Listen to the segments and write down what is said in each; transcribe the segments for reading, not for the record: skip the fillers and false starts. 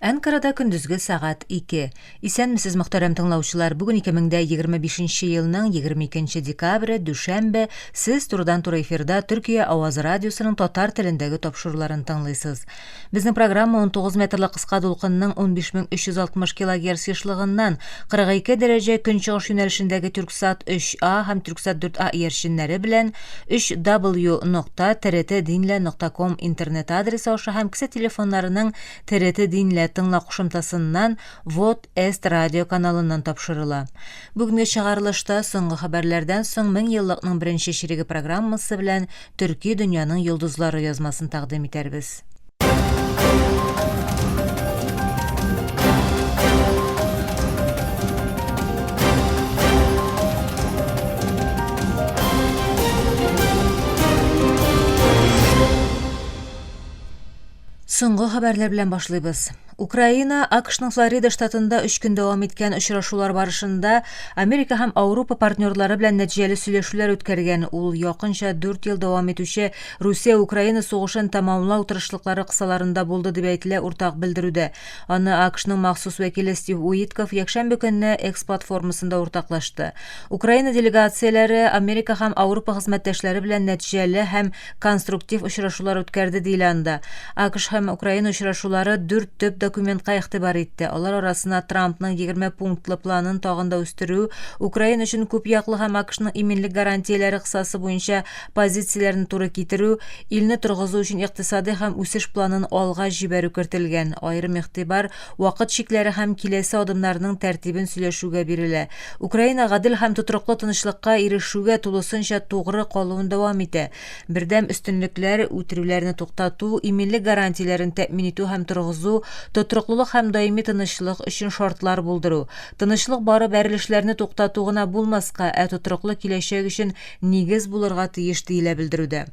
Әнкарада көндезге сәгать 2. Исәнмесез, мөхтәрәм тыңлаучылар. Бүген 2025 елның 22 декабре, дүшәмбе. Сез турыдан-туры эфирда Төркия авазы радиосының татар телендәге тапшыруларын тыңлыйсыз. Безнең программа 19 метрлы кыска дулкынның 15360 килогерц ешлыгыннан 42 дәрәҗә көнчыгыш юнәлешендәге Тюрксат 3А һәм Тюрксат 4А иярченнәре белән 3w.trtdinle.com интернет адресы аша һәм кесә телефоннарының TRT Динлә тыңла кушымтасыннан Вот Эст радио каналыннан тапшырыла. Бүгенге чыгарылышта соңгы хәбәрләрдән соң меңьеллыкның беренче чиреге программасы белән Төрки дөньяның йолдызлары язмасын тәкъдим итәрбез. Соңгы хәбәрләр белән башлыйбыз. Украина АКШның Флорида штатында өч көн дәвам иткән очрашулар барышында Америка һәм Ауропа партнерлары белән нәтиҗәле сөйләшүләр үткәргән. Ул якынча 4 ел дәвам итүче Русия-Украина сугышын тәмамлау тырышлыклары кысаларында булды, дип әйтелә уртак белдерүдә. Аны АКШның махсус вәкиле Стив Уитков якшәмбе көнне X платформасында уртаклашты. Украина делегацияләре Америка һәм Ауропа хезмәттәшләре белән нәтиҗәле һәм конструктив очрашулар үткәрде, диелә анда. АКШ һәм Украина очрашулары дүрт төп документка игътибар итте. Алар арасына Трампның 20 пунктлы планын тагын да үстерү, Украина өчен күпьяклы һәм АКШның иминлек гарантияләре кысасы буенча позицияләрне туры китерү, илне торгызу өчен икътисадый һәм үсеш планын алга җибәрү кертелгән. Аерым игътибар вакыт чикләре һәм киләсе адымнарның тәртибен сөйләшүгә бирелә. Украина гадел һәм тотрыклы тынычлыкка ирешүгә тулысынча тугры калуын дәвам итә. Бердәм өстенлекләр, үтерүләрне туктату, иминлек гарантияләрен тәэмин итү һәм торгызу, тотрыклылык һәм даими тынычлык өчен шартлар булдыру. Тынычлык бары бәрелешләрне туктату гына булмаска, ә тотрыклы киләчәк өчен нигез булырга тиеш, диелә белдерүдә.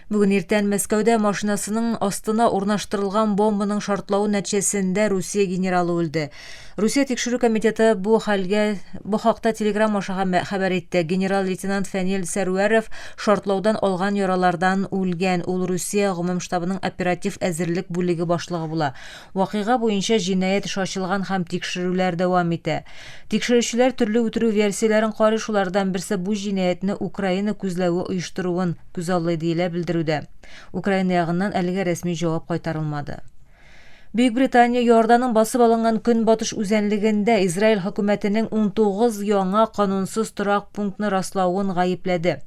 Бүген иртән Мәскәүдә машинасының астына урнаштырылган бомбаның шартлавы нәтиҗәсендә Русия генералы үлде. Русия тикшерү комитеты бу хәлгә бу хакта Телеграм аша хәбәр итте. Генерал-лейтенант Фәнил Сәрвәров шартлаудан алган яралардан үлгән. Ул Русия гомум штабының оператив әзерлек бүлеге башлыгы була. Вакыйга буенча җинаять эше ачылган һәм тикшерүләр дәвам итә. Тикшерүчеләр төрле үтерү версияләрен карый, шулардан берсе бу җинаятьне Украина күзләве оештыруын күзаллый, диелә белдерүдә. Украина ягыннан әлегә рәсми җавап кайтарылмады. Бөекбритания Иорданның басып алынган көнбатыш үзәнлегендә Израиль хөкүмәтенең 19 яңа канунсыз торак пунктны раславын гаепләде.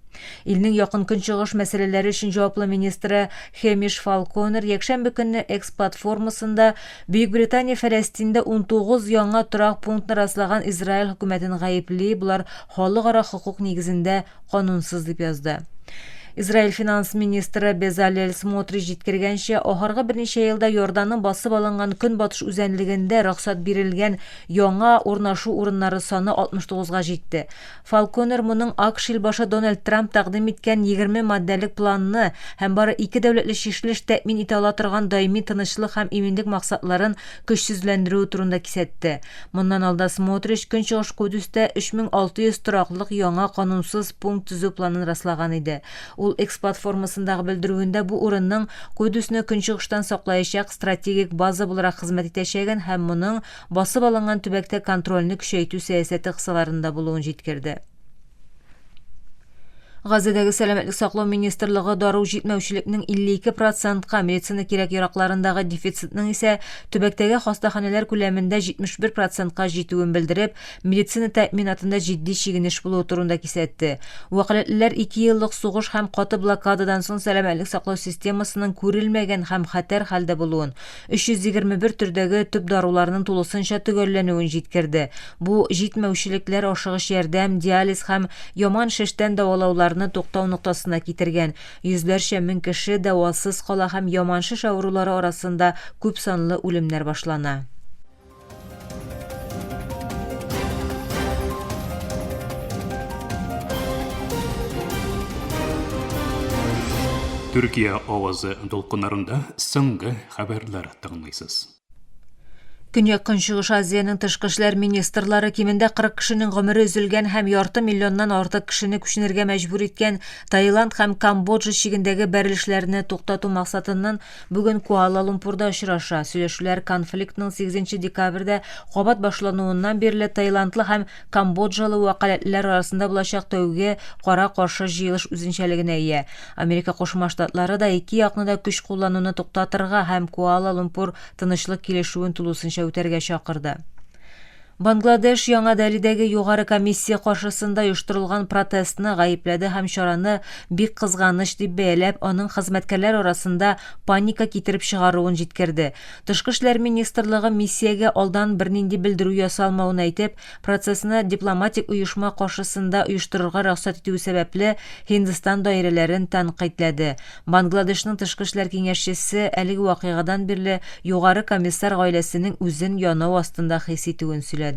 Илнең Якын Көнчыгыш мәсьәләләре өчен җаваплы министры Хемиш Фалконер якшәмбе көнне X платформасында Бөекбритания Фәләстиндә 19 яңа торак пунктны раслаган Израиль хөкүмәтен гаепли, болар халыкара хокук нигезендә канунсыз дип язды. Израиль финанс министры Безалель Смотрич җиткергәнчә, ахыргы берничә елда Йорданның басып алынган көнбатыш үзәнлегендә рөхсәт бирелгән яңа урнашу урыннары саны 69-га җитте. Фалконер моның АКШ илбашы Дональд Трамп тәкъдим иткән 20 маддәлек планны һәм бары ике дәүләтле чишелеш тәэмин итә ала торган даими тынычлык һәм иминлек максатларын көчсезләндерүе турында кисәтте. Моннан алда Смотрич Көнчыгыш Кудүстә 3600 тораклык яңа канунсыз пункт төзү планын раслаган иде. Ул X платформасындагы белдерүендә бу урынның Кудүсне Көнчыгыштан саклаячак стратегик база буларак хезмәт итәчәген һәм моның басып алынган төбәктә контрольне көчәйтү сәясәте кысаларында булуын җиткерде. Газәдәге сәламәтлек саклау министрлыгы дару җитмәүчелекнең 52 процентка, медицина кирәк-яракларындагы дефицитның исә төбәктәге хастаханәләр күләмендә 71 процентка җитүен белдереп, медицина тәэминатында җитди чигенеш булуы турында кисәтте. Вәкаләтлеләр икееллык сугыш һәм каты блокададан соң сәламәтлек саклау системасының күрелмәгән һәм хәтәр хәлдә булуын, 321 төрдәге төп даруларның тулысынча төгәлләнүен җиткерде. Бу җитмәүчелекләр ашыгыч ярдәм, диализ һәм яман шештән дәвалауларны туктау ноктасына китергән. Йөзләрчә мең кеше дәвасыз кала һәм яман шеш авырулары арасында күпсанлы үлемнәр башлана. Төркия авазы дулкыннарында соңгы хәбәрләр тыңлыйсыз. Көньяк-Көнчыгыш Азиянең тышкы эшләр министрлары кимендә 40 кешенең гомере өзелгән һәм ярты миллионнан артык кешене күченергә мәҗбүр иткән Таиланд һәм Камбоджа чигендәге бәрелешләрне туктату максатыннан бүген Куала-Лумпурда очраша. Сөйләшүләр конфликтның 8 декабрьдә кабат башлануыннан бирле таиландлы һәм камбоджалы вәкаләтлеләр арасында булачак тәүге кара-каршы җыелыш үзенчәлегенә ия. Америка Кушма Штатлары да ике якны да көч куллануны туктатырга һәм Куала-Лумпур тынычлык килешүен тулысынча үтәргә чакырды. Бангладеш Яңа Дәлидәге югары комиссия каршысында оештырылган протестны гаепләде һәм чараны бик кызганыч дип бәяләп, аның хезмәткәрләр арасында паника китереп чыгаруын җиткерде. Тышкы эшләр министрлыгы миссиягә алдан бернинди белдерү ясалмавын әйтеп, процессны дипломатик оешма каршысында оештырырга рөхсәт итүе сәбәпле Һиндстан даирәләрен тәнкыйтьләде. Бангладешның тышкы эшләр киңәшчесе әлеге вакыйгадан бирле югары комиссар гаиләсенең үзен янау астында хис итүен сөйләде.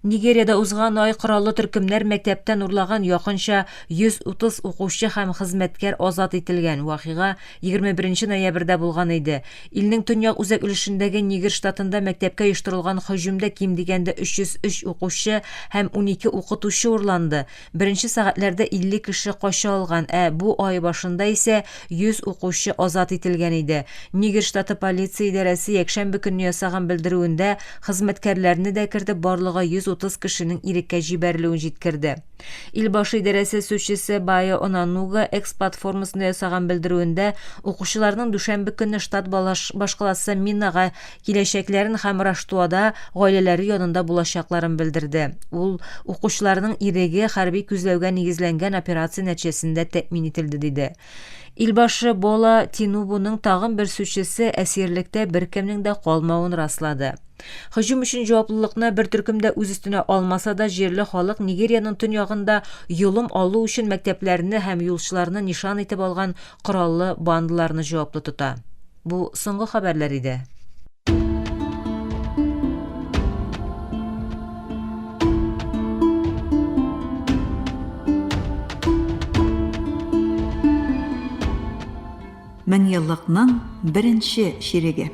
Нигериядә узган ай кораллы төркемнәр мәктәптән урлаган якынча 130 укучы һәм хезмәткәр азат ителгән. Вакыйга 21 ноябрьдә булган иде. Илнең төньяк үзәк өлешендәге Нигер штатында мәктәпкә оештырылган һөҗүмдә ким дигәндә 303 укучы һәм 12 укытучы урланды. Беренче сәгатьләрдә 50 кеше кача алган, ә бу ай башында исә 100 укучы азат ителгән иде. Нигер штаты полиция идарәсе якшәмбе көнне ясаган белдерүендә хезмәткәрләрне дә кертеп барлыгы 130 кешенең иреккә җибәрелүен җиткерде. Илбашы идарәсе сүзчесе Байо Онануга X платформасында ясаган белдерүендә укучыларның дүшәмбе көнне штат башкаласы Минага киләчәкләрен һәм Раштуада гаиләләре янында булачакларын белдерде. Ул укучыларның иреге хәрби күзләүгә нигезләнгән операция нәтиҗәсендә тәэмин ителде, диде. Илбашы Бола Тинубуның тагын бер сүзчесе әсирлектә беркемнең дә калмавын раслады. Һөҗүм өчен җаваплылыкны бер төркем дә үз өстенә алмаса да, җирле халык Нигериянең төньягында йолым алу өчен мәктәпләрне һәм юлчыларны нишан итеп алган кораллы бандаларны җаваплы тота. Бу соңгы хәбәрләр иде. Меңьеллыкның беренче чиреге.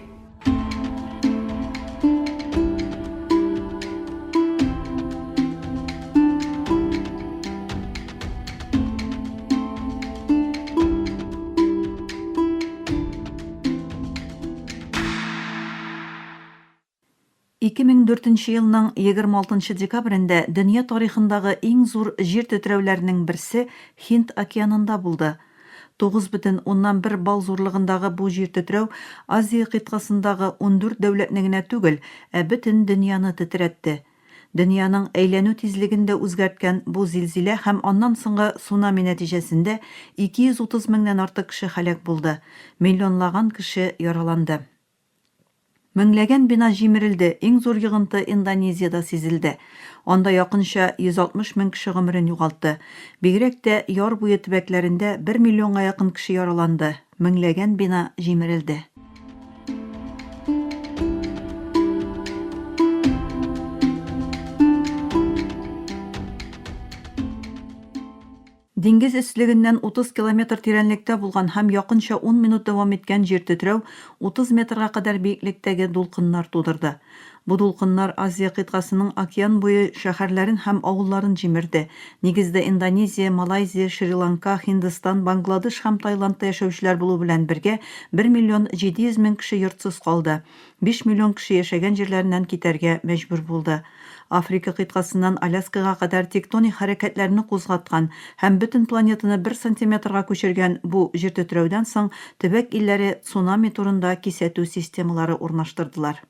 2004 елның 26 декабрендә дөнья тарихындагы иң зур җир тетрәүләренең берсе Һинд океанында булды. 9,1 балл зурлыгындагы бу җир тетрәү Азия кыйтгасындагы 14 дәүләтне генә түгел, ә бөтен дөньяны тетрәтте. Дөньяның әйләнү тизлеген дә үзгәрткән бу зилзилә һәм аннан соңгы цунами нәтиҗәсендә 230 меңнән артык кеше һәлак булды, миллионлаган кеше яраланды. Меңләгән бина җимерелде, иң зур йогынты Индонезиядә сизелде. Анда якынча 160 мең кеше гомерен югалтты. Бигрәк тә яр буе төбәкләрендә бер миллионга якын кеше яраланды, меңләгән бина җимерелде. Диңгез өслегеннән 30 километр тирәнлектә булган һәм якынча ун минут дәвам иткән җир тетрәү 30 метрга кадәр биеклектәге дулкыннар тудырды. Бу дулкыннар Азия кыйтгасының океан буе шәһәрләрен һәм авылларын җимерде. Нигездә Индонезия, Малайзия, Шри-Ланка, Һиндстан, Бангладеш һәм Таиландта яшәүчеләр булу белән бергә 1 миллион 700 мең кеше йортсыз калды. Биш миллион кеше яшәгән җирләреннән китәргә мәҗбүр булды. Африка кыйтгасыннан Аляскага кадәр тектоник хәрәкәтләрне кузгаткан һәм бөтен планетаны бер сантиметрга күчергән бу җиртетрәүдән соң төбәк илләре цунами турында кисәтү системалары урнаштырдылар.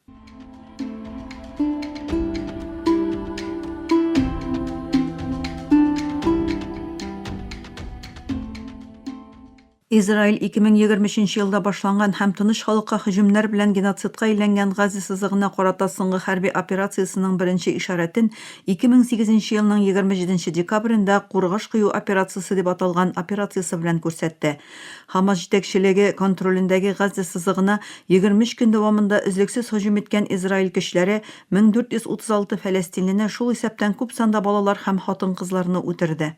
Израиль 2023 елда башланган һәм тыныч халыкка һөҗүмнәр белән геноцидка әйләнгән Газа сызыгына карата соңгы хәрби операциясенең беренче ишарәтен 2008 елның 27 декабрендә Кургаш кою операциясе дип аталган операциясе белән күрсәтте. ХАМАС җитәкчелеге контролендәге Газа сызыгына 23 көн дәвамында өзлексез һөҗүм иткән Израиль көчләре 1436 фәләстинлене, шул исәптән күп санда балалар һәм хатын-кызларны үтерде.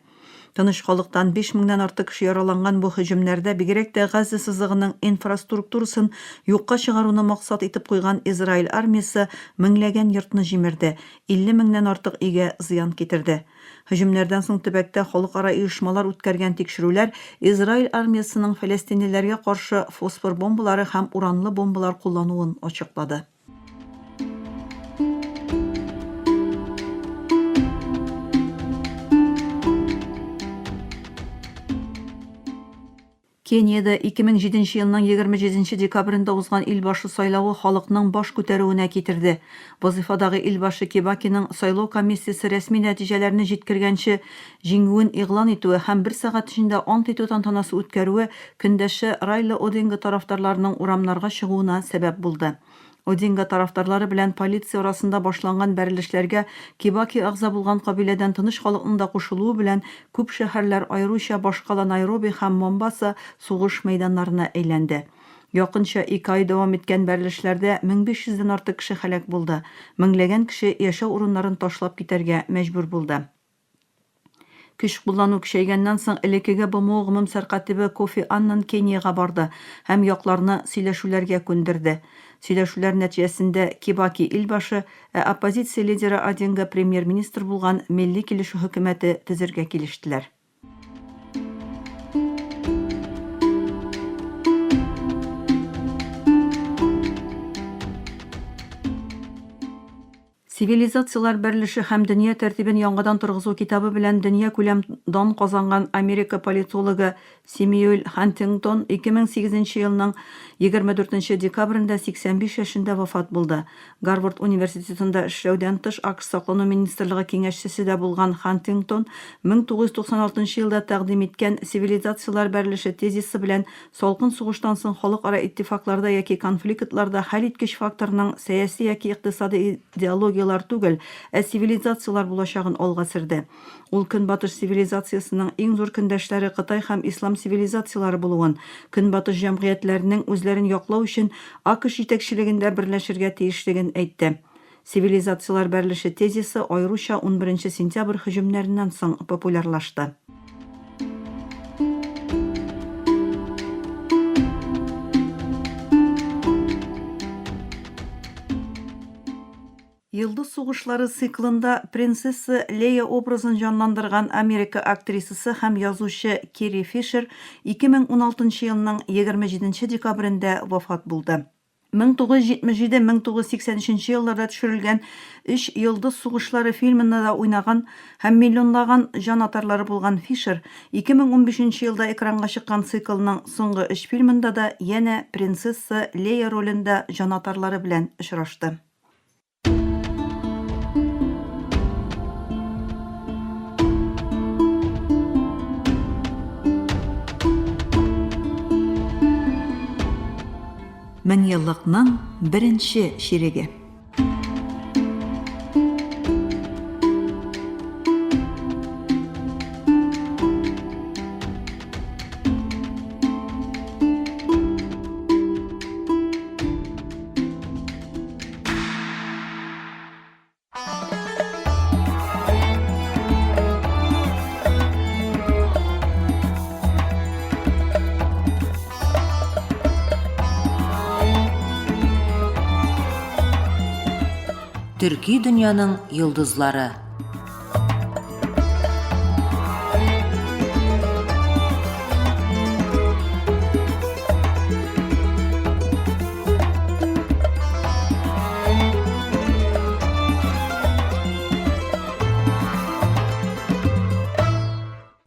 Тыныч халыктан 5 меңнән артык кеше яраланган бу һөҗүмнәрдә бигрәк тә Газзә сызыгының инфраструктурасын юкка чыгаруны максат итеп куйган Израиль армиясе меңләгән йортны җимерде, 50 меңнән артык өйгә зыян китерде. Һөҗүмнәрдән соң төбәктә халыкара оешмалар үткәргән тикшерүләр Израиль армиясенең фәләстинлеләргә каршы фосфор бомбалары һәм уранлы бомбалар куллануын ачыклады. Кениядә 2007 елның 27 декабрендә узган илбашы сайлавы халыкның баш күтәрүенә китерде. Вазыйфадагы илбашы Кибакиның сайлау комиссиясе рәсми нәтиҗәләрне җиткергәнче җиңүен игълан итүе һәм бер сәгать эчендә ант итү тантанасы үткәрүе көндәше Райла Одинга тарафдарларының урамнарга чыгуына сәбәп булды. Одинга тарафдарлары белән полиция арасында башланган бәрелешләргә Кибаки әгъза булган кабиләдән тыныч халыкның да кушылуы белән күп шәһәрләр, аеруча башкала Найроби һәм Момбаса сугыш мәйданнарына әйләнде. Якынча ике ай дәвам иткән бәрелешләрдә 1500 дән артык кеше һәлак булды, меңләгән кеше яшәү урыннарын ташлап китәргә мәҗбүр булды. Көч куллану көчәйгәннән соң, элеккеге БМО гомум сәркатибе Кофи Аннан Кениягә барды һәм якларны сөйләшүләргә күндерде. Сөйләшүләр нәтиҗәсендә Кибаки илбашы, ә оппозиция лидеры Одинга премьер-министр булган милли килешү хөкүмәте төзергә килештеләр. Цивилизацияләр бәрелеше һәм дөнья тәртибен яңадан торгызу китабы белән дөньякүләм дан казанган Америка политологы Сэмюэль Хантингтон 2008 нче елның 24 нче декабрендә 85 яшендә вафат булды. Гарвард университетында эшләүдән тыш АКШ Саклану министрлыгы киңәшчесе дә булган Хантингтон 1996 нчы елда тәкъдим иткән Цивилизацияләр бәрелеше тезисы белән Салкын сугыштан соң халыкара иттифакларда яки конфликтларда хәлиткеч факторның сәяси яки икътисади идеологияләр түгел, ә цивилизацияләр булачагын алга сөрде. Ул Көнбатыш цивилизациясенең иң зур көндәшләре Кытай һәм Ислам цивилизацияләре булуын, Көнбатыш җәмгыятьләренең үзләрен яклау өчен АКШ җитәкчелегендә берләшергә тиешлеген әйтте. Цивилизацияләр бәрелеше тезисы аеруча унберенче сентябрь һөҗүмнәреннән соң популярлашты. Йолдыз сугышлары циклында принцесса Лея образын җанландырган Америка актрисасы һәм язучы Керри Фишер 2016 елның 27 декабрендә вафат булды. 1977-1983 елларда төшерелгән Өч йолдыз сугышлары фильмында да уйнаган һәм миллионлаган җанатарлары булган Фишер 2015 нче елда экранга чыккан циклның соңгы өч фильмында да янә принцесса Лея ролендә җанатарлары белән очрашты. Меңьеллыкның беренче чиреге. Төрки дөньяның йолдызлары.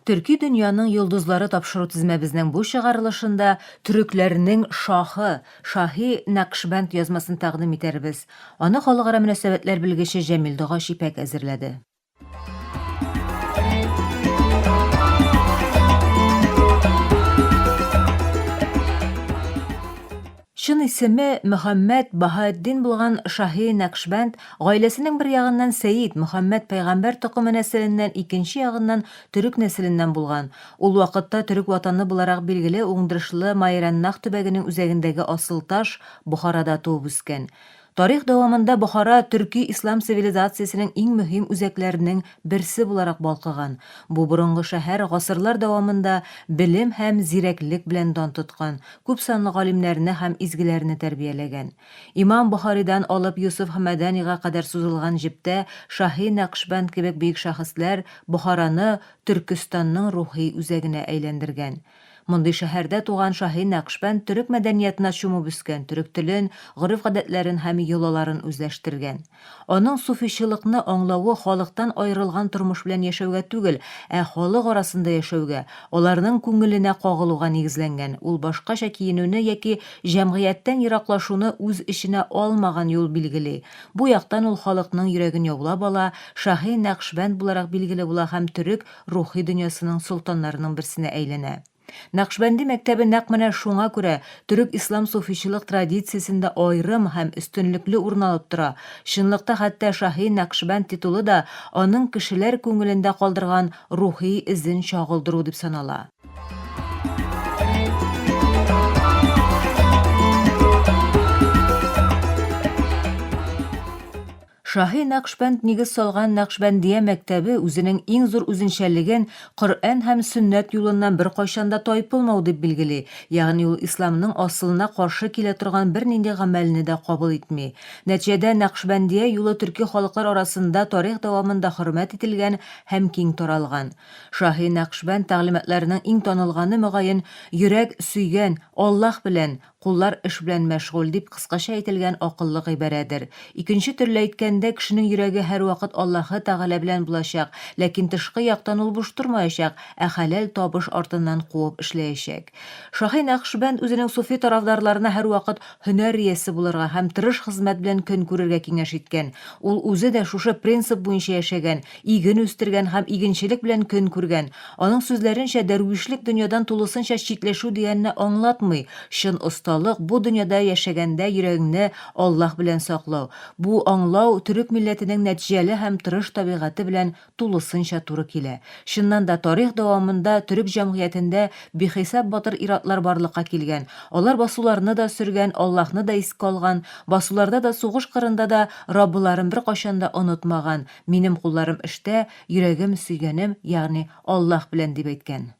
Төрки дөньяның йолдызлары тапшыру тезмәбезнең бу чыгарылышында төрекләрнең шаһы, Шаһи Нәкшбәнд язмасын тәкъдим итәрбез. Аны халыкара мөнәсәбәтләр белгече Җәмил Догач Ипәк әзерләде. Чын исеме Мөхәммәд Баһаэтдин булган Шаһи Нәкшбәнд гаиләсенең бер ягыннан сәид, Мөхәммәд пәйгамбәр токымы нәселеннән, икенче ягыннан төрек нәселеннән булган. Ул вакытта төрек ватаны буларак билгеле уңдырышлы Маерәннах төбәгенең үзәгендәге асылташ Бохарада туып үскән. Тарих дәвамында Бохара төрки ислам цивилизациясенең иң мөһим үзәкләренең берсе буларак балкыган. Бу борынгы шәһәр гасырлар дәвамында белем һәм зирәклек белән дан тоткан, күпсанлы галимнәрне һәм изгеләрне тәрбияләгән. Имам Бохаридан алып Йосыф Һәмәдәнига кадәр сузылган җептә Шаһи Нәкъшбәнд кебек бөек шәхесләр Бохараны Төркестанның рухи үзәгенә әйләндергән. Мондый шәһәрдә туган Шаһи Нәкъшбәнд төрек мәдәниятына чумып үскән, төрек телен, гореф-гадәтләрен һәм йолаларын үзләштергән. Аның суфичылыкны аңлавы халыктан аерылган тормыш белән яшәүгә түгел, ә халык арасында яшәүгә, аларның күңеленә кагылуга нигезләнгән, ул башкача киенүне яки җәмгыятьтән ераклашуны үз эченә алмаган юл билгели. Бу яктан ул халыкның йөрәген яулап ала, Шаһи Нәкъшбәнд буларак билгеле була һәм төрек рухи дөньясының солтаннарының берсенә әйләнә. Нәкъшбәнди мәктәбе нәкъ менә шуңа күрә төрек-ислам суфичылык традициясендә аерым һәм өстенлекле урын алып тора. Чынлыкта хәтта Шаһи Нәкъшбәнд титулы да аның кешеләр күңелендә калдырган рухи эзен чагылдыру дип санала. Шаһи Нәкъшбәнд нигез салган Нәкъшбәндия мәктәбе үзенең иң зур үзенчәлеген Коръән һәм сөннәт юлыннан беркайчан да тайпылмау дип билгели, ягъни ул исламның асылына каршы килә торган бернинди гамәлне дә кабул итми. Нәтиҗәдә, Нәкъшбәндия юлы төрки халыклар арасында тарих дәвамында хөрмәт ителгән һәм киң таралган. Шаһи Нәкъшбәнд тәгълиматларының иң танылганы, мөгаен, Йөрәк сөйгән, Аллаһ белән, Куллар эш белән мәшгуль, дип кыскача әйтелгән акыллы гыйбарәдер. Икенче төрле әйткәндә, кешенең йөрәге һәрвакыт Аллаһы Тәгалә белән булачак, ләкин тышкы яктан ул буш тормаячак, ә хәләл табыш артыннан куып эшләячәк. Шаһи Нәкъшбәнд үзенең суфи тарафдарларына һәрвакыт һөнәр иясе булырга һәм тырыш хезмәт белән көн күрергә киңәш иткән. Ул үзе дә шушы принцип буенча яшәгән, иген үстергән һәм игенчелек белән көн күргән. Аның сүзләренчә, дәрвишлек дөньядан тулысынча читләшү дигәнне аңлатмый. Чын осталык, бу дөньяда яшәгәндә йөрәгеңне Аллаһ белән саклау. Бу аңлау төрек милләтенең нәтиҗәле һәм тырыш табигате белән тулысынча туры килә. Чыннан да, тарих дәвамында төрек җәмгыятендә бихисап батыр ир-атлар барлыкка килгән. Алар басуларны да сөргән, Аллаһны да искә алган, басуларда да, сугыш кырында да Раббыларын беркайчан да онытмаган. Минем кулларым эштә, йөрәгем сөйгәнем, ягъни Аллаһ белән, дип әйткән.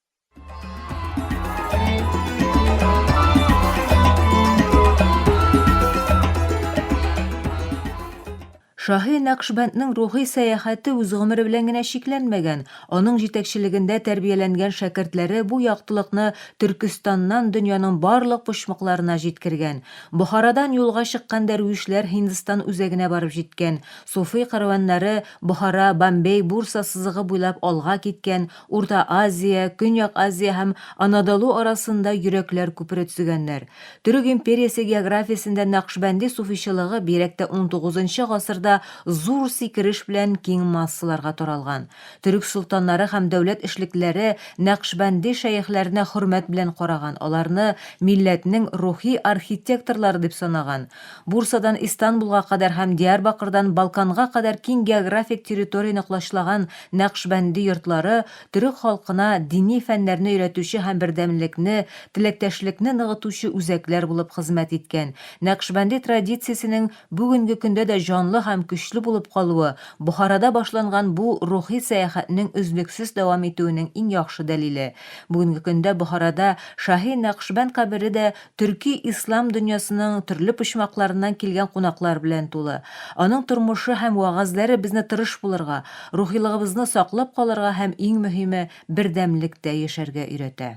Шаһи Нәкъшбәнднең рухи сәяхәте үз гомере белән генә чикләнмәгән. Аның җитәкчелегендә тәрбияләнгән шәкертләре бу яктылыкны Төркестаннан дөньяның барлык почмакларына җиткергән. Бохарадан юлга чыккан дәрвишләр Һиндстан үзәгенә барып җиткән. Суфый кәрваннары Бохара, Бомбей, Бурса сызыгы буйлап алга киткән, Урта Азия, Көньяк Азия һәм Анадолу арасында йөрәкләр күпере төзегәннәр. Төрек империясе географиясендә Нәкъшбәнди суфичылыгы бигрәк тә унтугызынчы гасырда зур сикереш белән киң массаларга таралган. Төрек солтаннары һәм дәүләт эшлеклеләре Нәкъшбәнди шәехләренә хөрмәт белән караган, аларны милләтнең рухи архитекторлары дип санаган. Бурсадан Истанбулга кадәр һәм Диярбакырдан Балканга кадәр киң географик территорияне колачлаган Нәкъшбәнди йортлары төрек халкына дини фәннәрне өйрәтүче һәм бердәмлекне, теләктәшлекне ныгытучы үзәкләр булып хезмәт иткән. Нәкъшбәнди традициясенең бүгенге көндә дә җанлы һәм көчле булып калуы, Бохарада башланган бу рухи сәяхәтнең өзлексез дәвам итүенең иң яхшы дәлиле. Бүгенге көндә Бохарада Шаһи Нәкъшбәнд кабере дә Төрки ислам дөньясының төрле почмакларыннан килгән кунаклар белән тулы. Аның тормышы һәм вәгазьләре безне тырыш булырга, рухилыгыбызны саклап калырга һәм иң мөһиме, бердәмлектә яшәргә өйрәтә.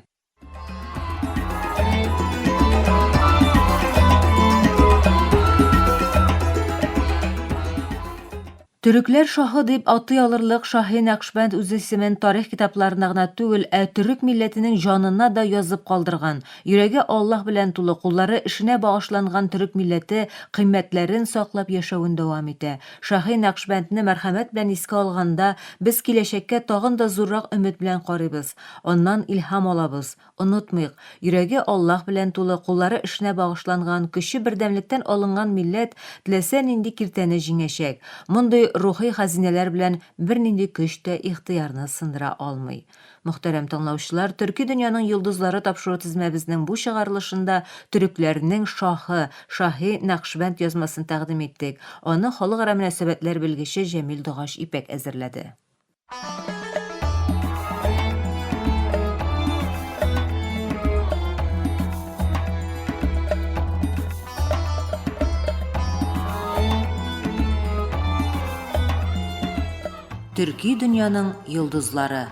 Төрекләр шаһы дип атый алырлык Шаһи Нәкъшбәнд үз исемен тарих китапларына гына түгел, ә төрек милләтенең җанына да язып калдырган. Йөрәге Аллаһ белән тулы, куллары эшенә багышланган төрек милләте кыйммәтләрен саклап яшәвен дәвам итә. Шаһи Нәкъшбәндне мәрхәмәт белән искә алганда, без киләчәккә тагын да зуррак өмет белән карыйбыз, аннан илһам алабыз. Онытмыйк, йөрәге Аллаһ белән тулы, куллары эшенә багышланган, көче бердәмлектән алынган милләт теләсә нинди киртәне җиңәчәк. Мондый рухи хәзинәләр белән бернинди көч тә ихтыярны сындыра алмый. Мөхтәрәм тыңлаучылар, Төрки дөньяның йолдызлары тапшыру тезмәбезнең бу чыгарылышында төрекләрнең шаһы, Шаһи Нәкъшбәнд язмасын тәкъдим иттек. Аны халыкара мөнәсәбәтләр белгече Җәмил Догач Ипәк әзерләде. Төрки дөньяның йолдызлары.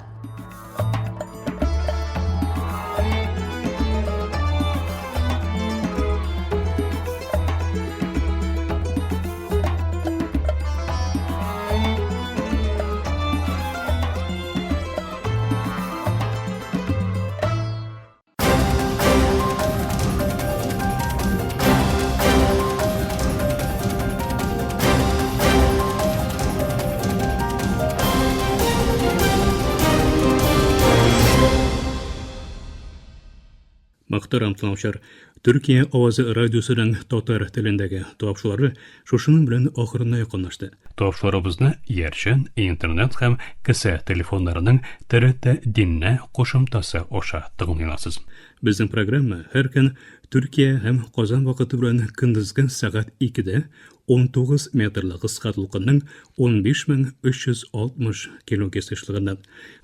Мөхтәрәм тыңлаучылар, Төркия авазы радиосының татар телендәге тапшырулары шушының белән ахырына якынлашты. Тапшыруларыбызны иярчен, интернет һәм кесә телефоннарының ТРТ Динне кушымтасы аша тыңлый аласыз. Безнең программа һәр көн Төркия һәм Казан вакыты белән көндезге сәгать 2-дә 19 метрлы кыска дулкынның 15360 килогерц ешлыгыннан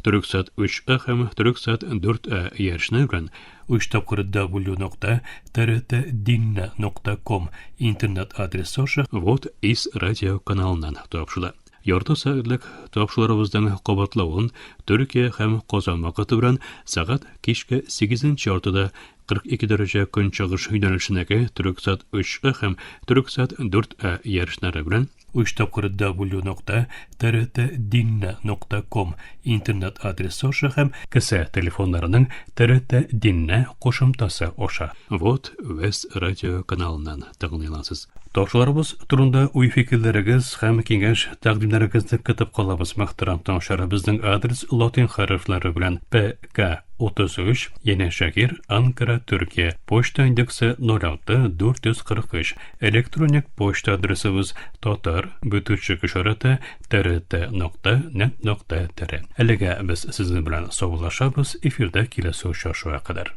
Төрексат 3А һәм Төрексат 4А иярчене белән 3 тапкыр w нокта trtdinne.com интернет адресы аша Вот из радио каналыннан тапшырыла. Ярты сәгатьлек тапшыруларыбызның кабатлавын Төркия һәм Казан вакыты белән сәгать кичке сигезенче яртыда 42 дәрәҗә көнчыгыш юнәлешендәге Төрексат 3А һәм Төрексат 4А ярышлары белән өч тапкыр w нокта trtdinne нокта ком интернет адресы аша һәм кесә телефоннарының TRT Dinle кушымтасы аша Вот Вест радио каналыннан тыңлый аласыз. Тапшыруларыбыз турында уй-фикерләрегез һәм киңәш-тәкъдимнәрегезне көтеп калабыз. Мөхтәрәм тыңлаучылар, безнең адрес латин хәрефләре белән ПК 33, Янәшәһир, Анкара, Төркия. Почта индексы 06 443. Электроник почта адресыбыз татар бөтүчек ишарәте trt нокта нет нокта tr. Әлегә без сезнең белән саубуллашабыз, эфирдә киләсе очрашуга кадәр.